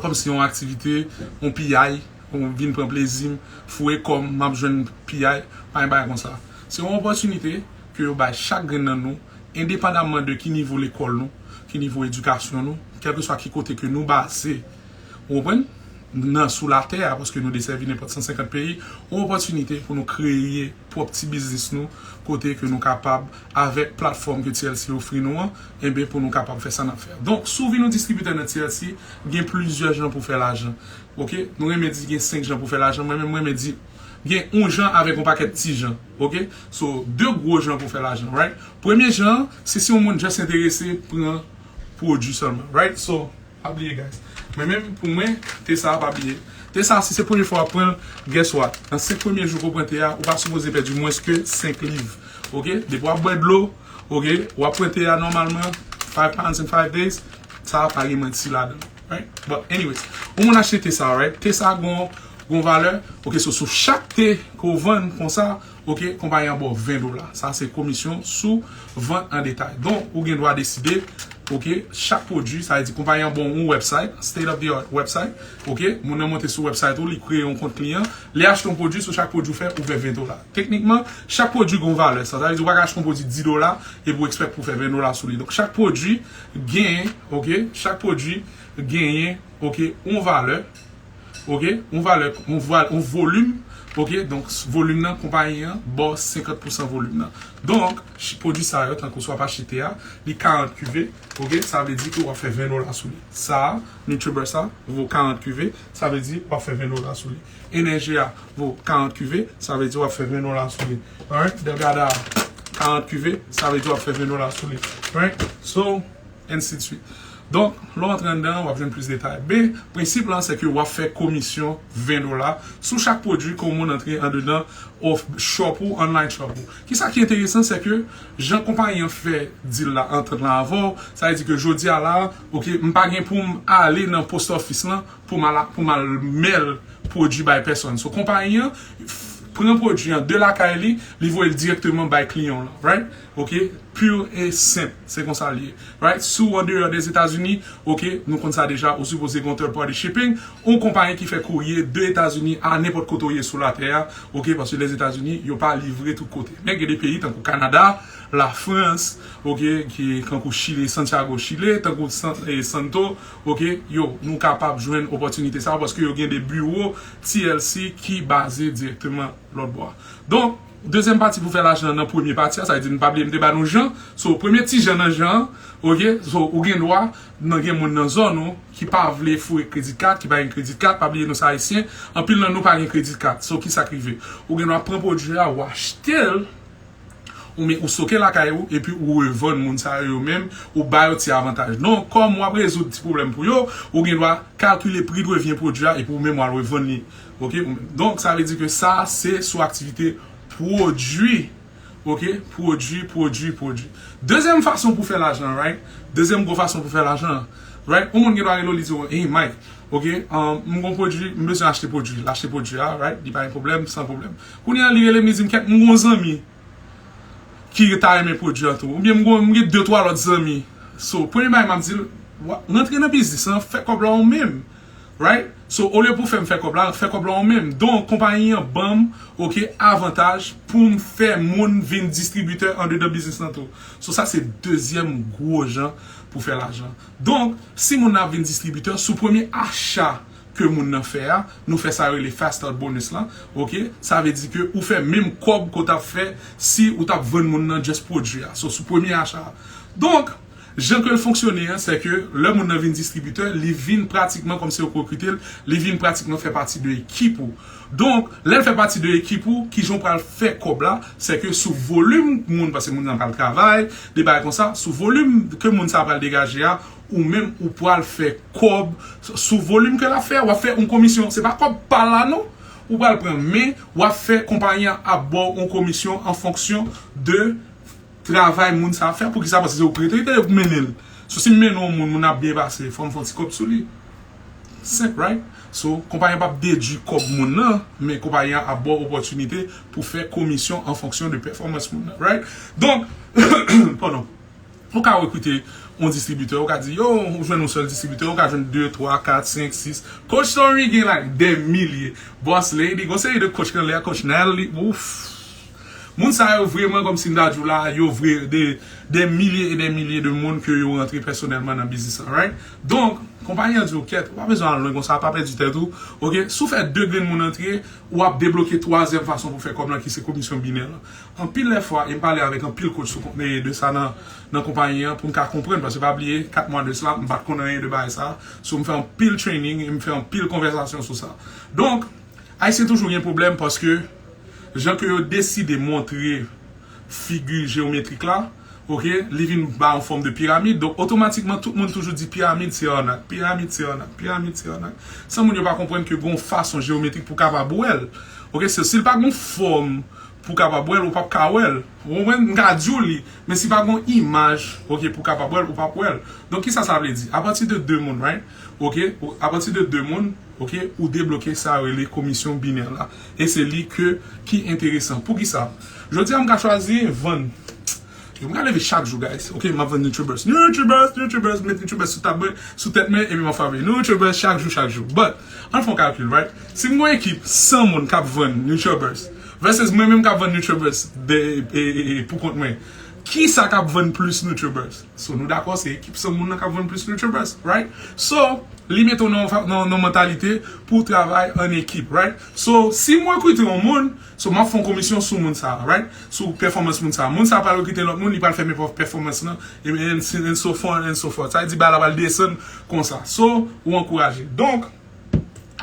kòmsi yon aktivite, yon piyay, yon vin pran plezi m, foure kò m, m ap jwenn piyay, pa gen bagay konsa. Se yon opòtinite ke yo bay chak grenn nan nou, endepandamman de ki nivo lekòl nou, ki nivo edikasyon nou, kèlkeswa ki kote ke nou baze. Ou konprann? Nan sou latè a, paske nou desèvi nenpòt san senkant peyi, yon opòtinite pou nou kreye pwòp ti biznis nou, kote ke nou kapab, avèk platfòm ke T L C ofri nou an, enben pou nou kapab fè sa n ap fè a. Donk, si w vin yon distribitè nan T L C, gen plizyè jan pou fè lajan. Ok? Nou renmen di gen senk jan pou fè lajan, mwen menm mwen renmen di gen yon jan avèk yon pakèt ti jan. Ok? So, de gwo jan pou fè lajan, right? Premye jan an, se si yon moun just enterese pran pwodui sèlman, right? So, pa bliye, guys. Mwen menm, pou mwen, te sa a, pa bliye. Te sa a, si se premye fwa w ap pran l, guess what? Nan senk premye jou ke w pran te a, ou pa sipoze pèdi mwens ke senk liv. Ok? Depi w ap bwè dlo, ok? W ap pran te a nòmalman, five pounds in five days, sa a pa gen manti ladan l, right? But anyways, yon moun achte te sa a, right? Te sa a gon, gon valè, ok? So, sou chak te ke w vann konsa, ok, konpayi an ba w ven dola. Sa se komisyon sou vant an detay. Donk, ou gen dwa deside, ok, chak pwodui, sa vle di konpayi an ba w yon website, state of the art website, ok, moun nan monte sou website ou, li kreye yon kont kliyan, li achte yon pwodui, sou chak pwodui ou fè, ou fè ven dola. Teknikman, chak pwodui gen yon valè. Sa, sa vle di ou pa ka achte yon pwodui dis dola epi ou expect pou fè ven dola sou li. Donk, chak pwodui genyen, ok, chak pwodui genyen, ok, yon valè. Ok, yon valè, yon val, yon volim. Ok, donk volim nan, konpayi an ba w senkant pousan volim nan. Donk, pwodui sa yo, tankou swa pa chite a, li karant kive. Ok, sa vle di ke w ap fè ven dola sou li. Sa a, NutriBurst sa, vo karant kive, sa vle di w ap fè ven dola sou li. Energy a vo karant kive, sa vle di w ap fè ven dola sou li. Alright, Delgada a, karant kive, sa vle di w ap fè ven dola sou li. Right? So, and ainsi de suite. Donk, lè w antre anndan an, w ap jwenn plis detay. Men, prensip lan, se ke w ap fè komisyon ven dola sou chak pwodui ke yon moun antre andedan of shop ou, online shop ou. Kisa ki enteresan, se ke jan konpayi an fè deal la, antant lan avè w, sa vle di ke jodi a la, ok, m pa gen pou m ale nan post office lan pou m al, pou m al mail pwodui bay pèsòn. So, konpayi an pran pwodui an de lakay li, li voye l dirèkteman bay kliyan w lan, right? Ok? Pur e senp, se konsa l ye. Right? Si w andeyò Dèzetazini, ok, nou konn sa deja, ou sipoze gen yon third party shipping, yon konpayi ki fè kourye de Etazini a nenpòt kote w ye sou latè a, ok, paske Lèzetazini, yo pa livre tout kote. Men gen de peyi tankou Kanada, Lafrans, ok, ki tankou Chile, Santiago, Chile, tankou San, eh, Santo, ok, yo, nou kapab jwenn opòtinite sa a paske yo gen de biwo T L C ki baze dirèkteman lòt bò a. Donk, dezyèm pati pou fè lajan nan premye pati a, sa vle di n pa bliye m te ba nou jan. So, premye ti jan nan jan an, ok, so, ou gen dwa nan gen moun nan zòn ou ki pa vle foure credit card, ki pa gen credit card, pa bliye nou se Ayisyen, anpil nan nou pa gen credit card. So, kisa k rive? Ou gen dwa pran pwodui a, ou achte l, ou men ou stoke lakay ou, epi ou revann moun sa yo, yo menm, ou ba yo ti avantaj. Donk, kòm w ap rezoud ti pwoblèm pou yo, ou gen dwa kalkile pri de revyen pwodui a, epi ou menm w al revann li. Ok? Ou menm. Donk, sa vle di ke sa, se sou aktivite pwodui. Ok? Pwodui, pwodui, pwodui. Dezyèm fason pou fè lajan, right? Dezyèm gwo fason pou fè lajan, right? Yon moun gen dwa rele w, li di w, "Hey, Mike, ok, um, m gon pwodui, m bezwen achte pwodui." L achte pwodui a, right? Li pa gen pwoblèm, san pwoblèm. Kounye a, li rele m, li di m, "Kèt, m gon zanmi ki ta renmen pwodui an tou." Oubyen m gon, m gen de, twa lòt zanmi. So, premye bagay m ap di l, wa, rantre nan biznis lan, fè kòb la ou menm. Right? So, olye pou fè m fè kòb la, fè kòb la ou menm. Donk, konpayi an ban m, ok, avantaj pou m fè moun vin distribitè andedan biznis lan tou. So, sa se dezyèm gwo jan pou fè lajan. Donk, si moun nan ap vin distribitè, sou premye acha ke moun nan fè a, nou fè sa rele fast start bonus lan, ok? Sa vle di ke ou fè menm kòb ke w t ap fè si ou t ap vann moun nan just pwodui a. So, sou premye acha a. Donk, jan ke l fonksyone an, se ke lè moun nan vin distribitè, li vin pratikman kòmsi yo rekrite l, li vin pratikman fè pati de ekip ou. Donk, lè l fè pati de ekip ou, kijan w pral fè kòb la, se ke sou volim moun, paske moun nan pral travay, de bagay konsa, sou volim ke moun sa pral degaje a, ou menm ou pral fè kòb sou volim ke l ap fè, w ap fè yon komisyon. Se pa kòb pa l la non, ou pral pran, men w ap fè konpayi an ap ba w yon komisyon an fonksyon de travay moun sa ap fè. Poukisa? Paske se ou k rete, rete pou mennen l. So, si m mennen yon moun, moun ap byen pase, fò m fè yon ti kòb sou li. Senp, right? So, konpayi an p ap dedui kòb moun nan, men konpayi an ap ba w opòtinite pou fè komisyon an fonksyon de pèfòmans moun nan, right? Donk, padon, ou ka rekrite yon distribitè, ou ka di, yo, ou jwenn yon sèl distribitè, ou ka jwenn de, twa, kat, senk, sis. Coach Story gen, like, dè milye. Boss Lady, gon seri de coach ki anlè a, Coach Natalie, ouf. Moun sa yo vreman, kòmsi m ta di w la, yo vre de, dè milye e dè milye de moun ke yo rantre pèsonèlman nan biznis lan, right? Donk, konpayi an di w, kèt, ou pa bezwen al lwen konsa, pa pèdi tèt ou, ok? Si w fè de grenn moun antre, w ap debloke twazyèm fason pou fè kòb lan, ki se komisyon binè lan. Anpil lè fwa, e m pale avèk anpil coach sou kon-, e de sa nan, nan konpayi an, pou m ka konprann, paske pa bliye, kat mwa de sila, m pa t konn anyen de bagay sa, so m fè anpil training, e m fè anpil konvèsasyon sou sa. Donk, Ayisyen toujou gen pwoblèm paske jan ke yo deside montre figi jewometrik la, ok, li vin ba yon fòm de piramid. Donk, otomatikman, tout moun toujou di piramid se anak, piramid se anak, piramid se anak. San moun yo pa konprann ke gon fason jewometrik pou kapab wè l. Ok, se, si l pa gon fòm pou kapab wè l, ou p ap ka wè l. Ou konprann? M ka di w li, men si pa gon imaj, ok, pou kapab wè l, ou p ap wè l. Donk, kisa sa vle di? Apati de de moun, right? Ok, ou, apati de de moun, ok, ou debloke sa yo rele komisyon binè la. E se li ke, ki enteresan. Poukisa? Jodi a, m ka chwazi vann. Yo, m ka leve chak jou, guys. Ok, m ap vann NutriBurst. NutriBurst, NutriBurst, met NutriBurst sou tab mwen, sou tèt mwen, epi m ap frape NutriBurst chak jou, chak jou. But, ann fè yon kalkil, right? Si m gon ekip san moun k ap vann NutriBurst, versus mwen menm k ap vann NutriBurst de, e, e, e, pou kont mwen, kisa k ap vann plis NutriBurst? So, nou dakò, se ekip san moun nan k ap vann plis NutriBurst, right? So, li mete w nan, nan, nan mantalite pou w travay an ekip, right? So, si m rekrite yon moun, so, m ap fè yon komisyon sou moun sa a, right? Sou pèfòmans moun sa a. Moun sa a pral rekrite lòt moun, li pral fè menm pèfòmans lan, and, and, and so far and so forth. Sa vle di, bagay la pral desann konsa. So, ou ankouraje. Donk,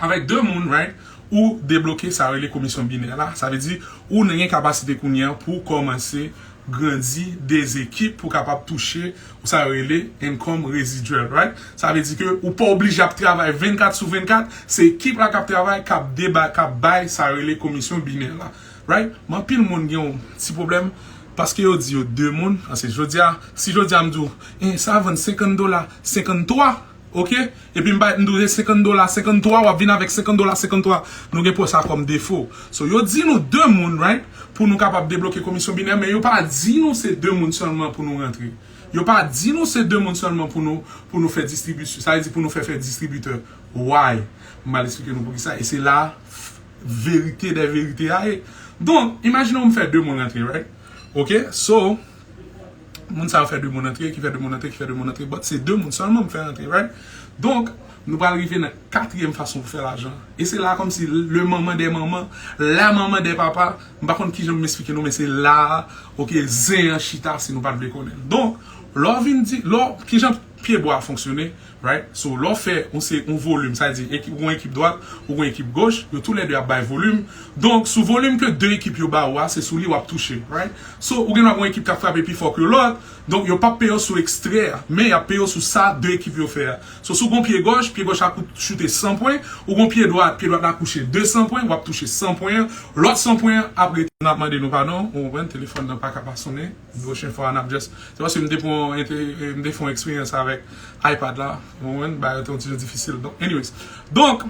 avèk de moun, right, ou debloke sa yo rele komisyon binè la. Sa vle di, ou nan gen kapasite kounye a pou w kòmanse grandi de ekip pou kapab touche ou sa yo rele income residual, right? Sa vle di ke ou pa oblije ap travay vennkat sou vennkat, se ekip la k ap travay, k ap deba, k ap bay sa yo rele komisyon binè la, right? Men anpil moun gen yon ti pwoblèm paske yo di yo de moun, paske jodi a, si jodi a m di w, eh, sa vann senkant dola, senkant twa, ok? Epi m bay m di w se senkant dola, senkant twa, w ap vin avèk senkant dola, senkant twa. Nou gen pou sa kòm defo. So, yo di nou de moun, right? Pou nou kapab debloke komisyon binè, men yo pa di nou se de moun sèlman pou nou rantre. Yo pa di nou se de moun sèlman pou nou, pou nou fè distribisyon. Sa vle di pou nou fè, fè distribitè. Why? M al eksplike nou poukisa. E se la verite dè verite a ye. Donk, imajine w m fè de moun rantre, right? Ok? So, moun sa yo fè de moun rantre, ki fè de moun rantre, ki fè de moun rantre, but se de moun sèlman m fè rantre, right? Donk, nou pral rive nan katriyèm fason pou fè lajan. E se la kòmsi le manman dè manman, la manman dè papa, m pa konn kijan m esplike nou, men se la, ok, zen an chita si nou pa t vle konnen. Donk, lè w vin di, lè w, kijan pyebwa a fonksyone, right? So, lè w fè, ou se yon volim, sa vle di, ou gen ekip dwat, ou gen ekip goch, yo toulède ap bay volim. Donk, sou volim ke de ekip yo ba ou a, se sou li w ap touche, right? So, ou gen dwa gen yon ekip k ap frape pi fò ke lòt, donk yo p ap peye w sou ekstrè a, men y ap peye w sou sa de ekip yo fè a. So, si w gen yon pye goch, pye goch la ap choute san pwen, ou gen yon pye dwat, pye dwat la ap touche de san pwen, w ap touche san pwen an, lòt san pwen an ap rete. N ap mande nou padon, ou konprann, telefòn nan pa ka pa sonnen. Pwochen fwa, n ap just. Se paske m te pran, m te fè yon eksperyans avèk iPad la. Ou konprann? Bagay yo te yon ti jan difisil. Donk, anyways. Donk,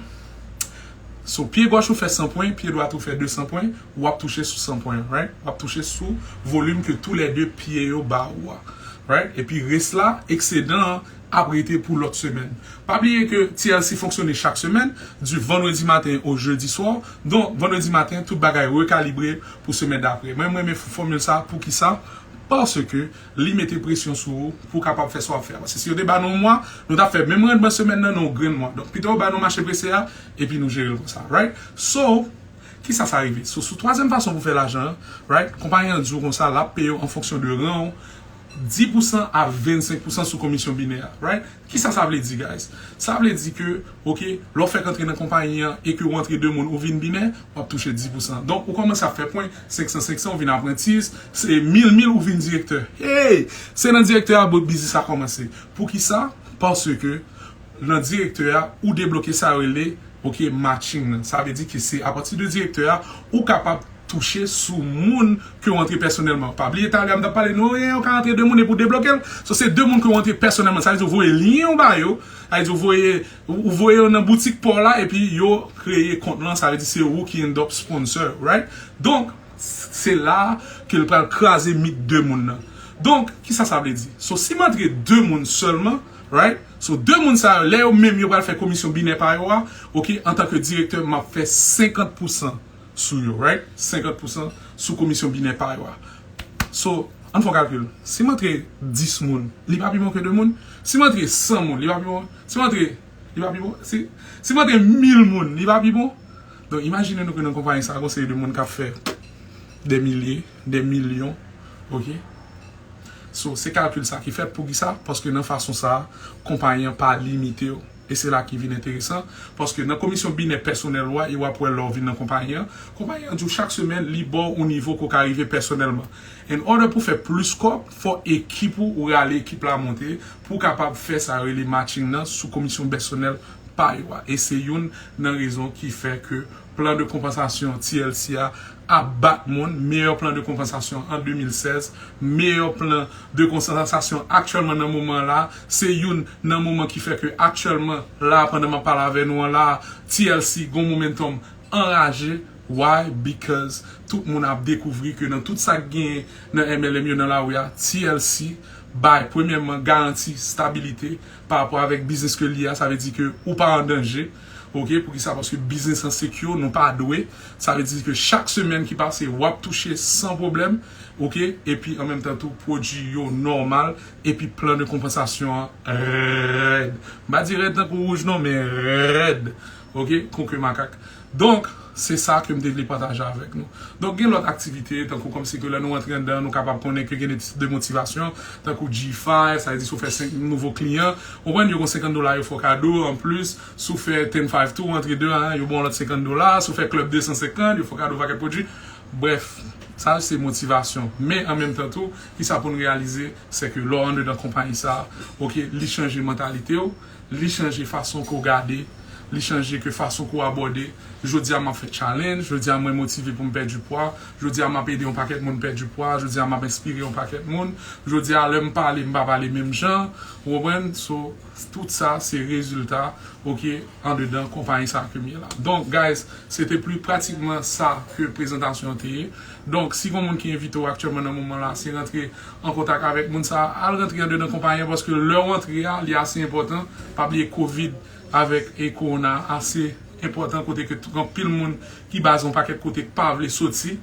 so, pye gòch ou fè san pwen, pye dwat ou fè de san pwen, w ap touche sou san pwen, right? W ap touche sou volim ke toulède pye yo ba ou a, right? Epi rès la, eksedan an, ap rete pou lòt semèn. Pa bliye ke T L C fonksyone chak semèn, di vandredi maten o jedi swa. Donk, vandredi maten, tout bagay rekalibre pou semèn dapre. Mwen, mwen renmen fòmil sa. Poukisa? Paske li mete presyon sou ou pou w kapab fè sa w ap fè a. Paske si yo te ba nou yon mwa, nou t ap fè menm randman semèn nan nan yon grenn mwa. Donk, pito yo ba nou mache prese a, epi nou jere l konsa, right? So, kisa sa rive? So, sou twazyèm fason pou fè lajan an, right? Konpayi an di w konsa, l ap peye w an fonksyon de ran w, dis pousan a vennsenk pousan sou komisyon binè a, right? Kisa sa vle di, guys? Sa vle di ke, ok, lè w fèk antre nan konpayi an e ke w antre de moun, ou vin binè, w ap touche dis pousan. Donk, ou kòmanse ap fè pwen, senk san, senk san, ou vin aprantis, se mil, mil, ou vin direktè. Hey! Se nan direktè a bout biznis la kòmanse. Poukisa? Paske nan direktè a, ou debloke sa yo rele, ok, matching nan. Sa vle di ke se apati de direktè a, ou kapab touche sou moun ke w antre pèsonèlman. Pa bliye talè a m t ap pale nou, eh, ou ka antre de moun epi w debloke l. So, se de moun ke w antre pèsonèlman. Sa vle di w voye lyen w ba yo. Sa vle di w voye, ou voye yo nan boutik pa w la epi yo kreye kont lan. Sa vle di se ou ki end up sponsor, right? Donk, se la ke l pral kraze mit de moun nan. Donk, kisa sa vle di? So, si m antre de moun sèlman, right? So, de moun sa yo, lè yo menm yo pral fè komisyon binè pa yo a, ok, antanke direktè, m ap fè senkant pousan sou yo, right? Senkant pousan sou komisyon binè pa yo a. So, ann fè yon kalkil. Si m antre dis moun, li pa pi bon ke de moun? Si m antre san moun, li pa pi bon? Si m antre, li pa pi bon? Si, si m antre mil moun, li pa pi bon? Donk, imajine nou ke nan konpayi sa, gon seri de moun k ap fè dè milye, dè milyon, ok? So, se kalkil sa ki fèt. Poukisa? Paske nan fason sa, konpayi an pa limite w. E se la ki vin enteresan, paske nan komisyon binè pèsonèl ou a, e w ap wè lè w vin nan konpayi an, konpayi an di w chak semèn, li ba w yon nivo ke w ka rive pèsonèlman. In order pou fè plis kòb, fò ekip ou, ou rale ekip la monte, pou w kapab fè sa yo rele matching nan sou komisyon pèsonèl pa yo a. E se youn nan rezon ki fè ke plan de konpansasyon T L C a ap bat moun, meyè plan de konpansasyon an de mil sèz, meyè plan de konpansasyon aktyèlman nan moman la, se youn nan moman ki fè ke aktyèlman la, pandan m ap pale avè nou an la, T L C gon momentum anraje. Why? Because tout moun ap dekouvri ke nan tout sa k genyen nan M L M yo nan lari a, T L C bay premyèman garanti stabilite pa rapò avèk biznis ke l ye a, sa vle di ke ou pa an danje. Ok, poukisa? Paske biznis an secure, nou pa dwe. Sa vle di ke chak semèn ki pase, w ap touche san pwoblèm. Ok, epi an menm tan tou, pwodui yo nòmal, epi plan de konpansasyon an rèd. M pa di rèd tankou wouj non, men rèd. Ok, kon ke makak. Donk, se sa ke m te vle pataje avèk nou. Donk, gen lòt aktivite, tankou kòmsi ke lè nou antre anndan, nou kapab konnen ke gen de ti de motivasyon, tankou G five, sa vle di si w fè senk nouvo kliyan, ou konprann, yo gon senkant dola yo fè w kado, anplis, si w fè ten five tou, antre de a, yo ba w lòt senkant dola, si w fè klèb de san senkant, yo fè w kado pakèt pwodui. Brèf, Sa se motivasyon. Men an menm tan tou, kisa pou n reyalize, se ke lè w andedan konpayi sa a, oke, li chanje mantalite w, li chanje fason ke w gade, li chanje ke fason ke w abòde. Jodi a m ap fè challenge, jodi a mwen motive pou m pèdi pwa, jodi a m ap ede yon pakèt moun pèdi pwa, jodi a m ap enspire yon pakèt moun, jodi a lè m pale, m pa pale menm jan, ou konprann? So, tout sa se rezilta, oke, andedan konpayi sa ke m ye la. Donk, guys, se te pli pratikman sa ke prezantasyon an te ye. Donk, si gon moun ki envite w aktyèlman nan moman la, se rantre an kontak avèk moun sa, al rantre andedan konpayi an, paske lè w antre a, li ase enpòtan. Pa bliye kovid avèk e kowona ase enpòtan kote ke tout, anpil moun ki baze yon pakèt kote k pa vle soti.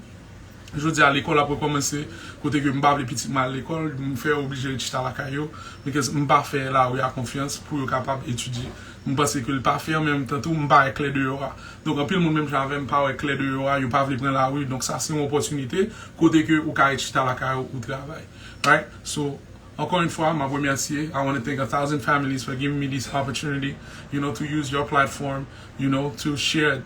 Jodi a, lekòl ap rekòmanse, kote ke m pa vle pitit mwen al lekòl, m fè yo oblije ret chita lakay yo, because m pa fè lari a konfyans pou yo kapab etidye. M panse ke l pa fè, an menm tan tou, m pa wè klè deyò a. Donk, anpil moun menm jan avè m pa wè klè deyò a, yo pa vle pran lari, donk sa se yon opòtinite, kote ke ou ka ret chita lakay ou, ou travay. Right? So, encore une fois, m ap remèsye. I want to thank a thousand families for giving me this opportunity, you know, to use your platform, you know, to share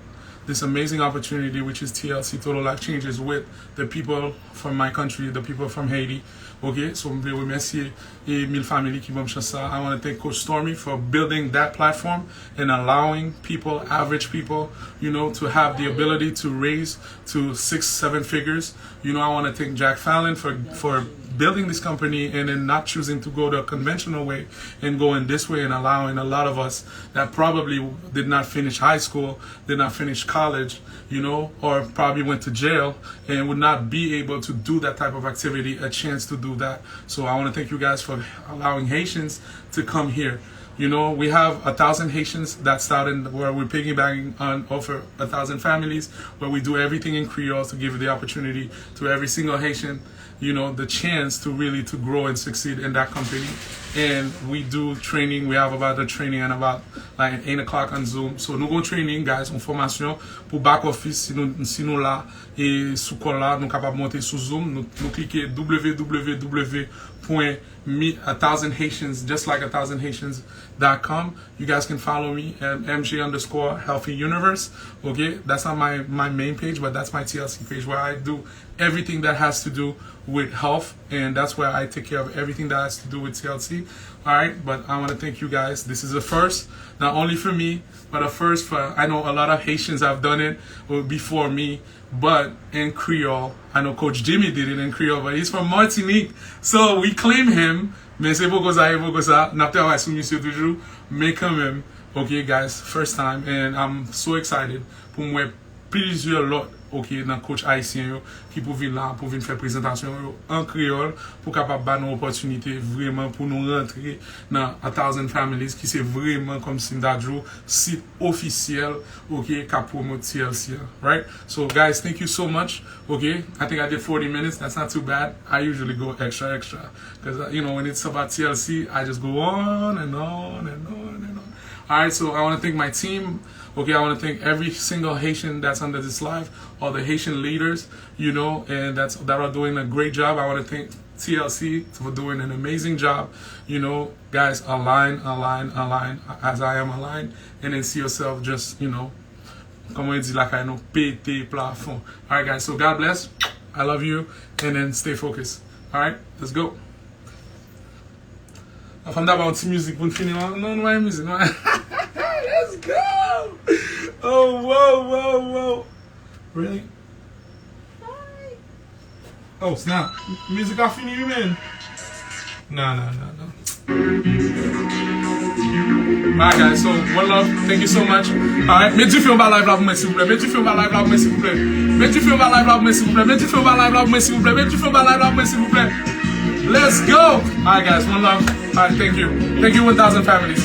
this amazing opportunity, which is T L C, Total Life Changes, with the people from my country, the people from Haiti. Ok, so m vle remèsye e Mil Family ki ban m chans sa. I want to thank Coach Stormy for building that platform and allowing people, average people, you know, to have the ability to raise to six, seven figures. You know, I want to thank Jack Fallon for, for building this company and then not choosing to go the conventional way and going this way and allowing a lot of us that probably did not finish high school, did not finish college, you know, or probably went to jail and would not be able to do that type of activity, a chance to do that. So I want to thank you guys for allowing Haitians to come here. You know, we have a thousand Haitians that started where we're piggybacking on over a thousand families, where we do everything in Creole to give the opportunity to every single Haitian, you know, the chance to really to grow and succeed in that company. And we do training. We have about a training and about like eight o'clock on Zoom. So nou gon training, guys, yon fòmasyon pou back office. Si nou, si nou la e sou call la, nou kapab monte sou Zoom. Nou, nou klike w w w point a thousand Haitians, just like a thousand Haitians dot com. You guys can follow me at M J underscore healthy universe. Okay, that's not my, my main page, but that's my T L C page where I do everything that has to do with health, and that's where I take care of everything that has to do with T L C. All right, but I want to thank you guys. This is a first, not only for me, but a first for, I know a lot of Haitians have done it, uh, before me, but in Creole. I know Coach Jimmy did it in Creole, but he's from Martinique, so we claim him. Men se poko sa, e poko sa, n ap travay sou misye toujou, men kanmenm, ok, guys, first time, and I'm so excited pou m wè plizyè lòt, ok, nan coach ayisyen yo ki pou vin la, pou vin fè prezantasyon yo an kreyòl, pou kapab ba nou opòtinite vreman pou nou rantre nan A Thousand Families, ki se vreman, kòmsi m ta di w, sit ofisyèl, ok, k ap pwomot T L C an, right? So, guys, thank you so much, ok? I think I did forty minutes, that's not too bad. I usually go extra, extra, 'cause, uh, you know, when it's about T L C, I just go on and on and on and on. All right, so I wanna thank my team, ok? I wanna thank every single Haitian that's under this live, all the Haitian leaders, you know, and that's, that are doing a great job. I wanna thank T L C for doing an amazing job, you know, guys, align, align, align, as I am aligned, and then see yourself just, you know, kòman yo di lakay nou, pete plafon. All right, guys, so God bless, I love you, and then stay focused. All right, let's go. Anfen, m ta ba yon ti mizik pou n fini, non, non, nou pa gen mizik, non. Let's go. Oh, wow, wow, wow. Really? Oh, snap. M-, mizik la fini, wi, man. Nah, nah, nah, nah. My guys, so one love, thank you so much. Alright, met dife anba live la pou mwen, silvouplè. Met dife anba live la pou mwen, silvouplè. Met dife anba live la pou mwen, silvouplè. Met dife anba live la pou mwen, silvouplè. Met dife anba live la pou mwen, silvouplè. Let's go! Alright, guys, one love. Alright, thank you. Thank you, one thousand families.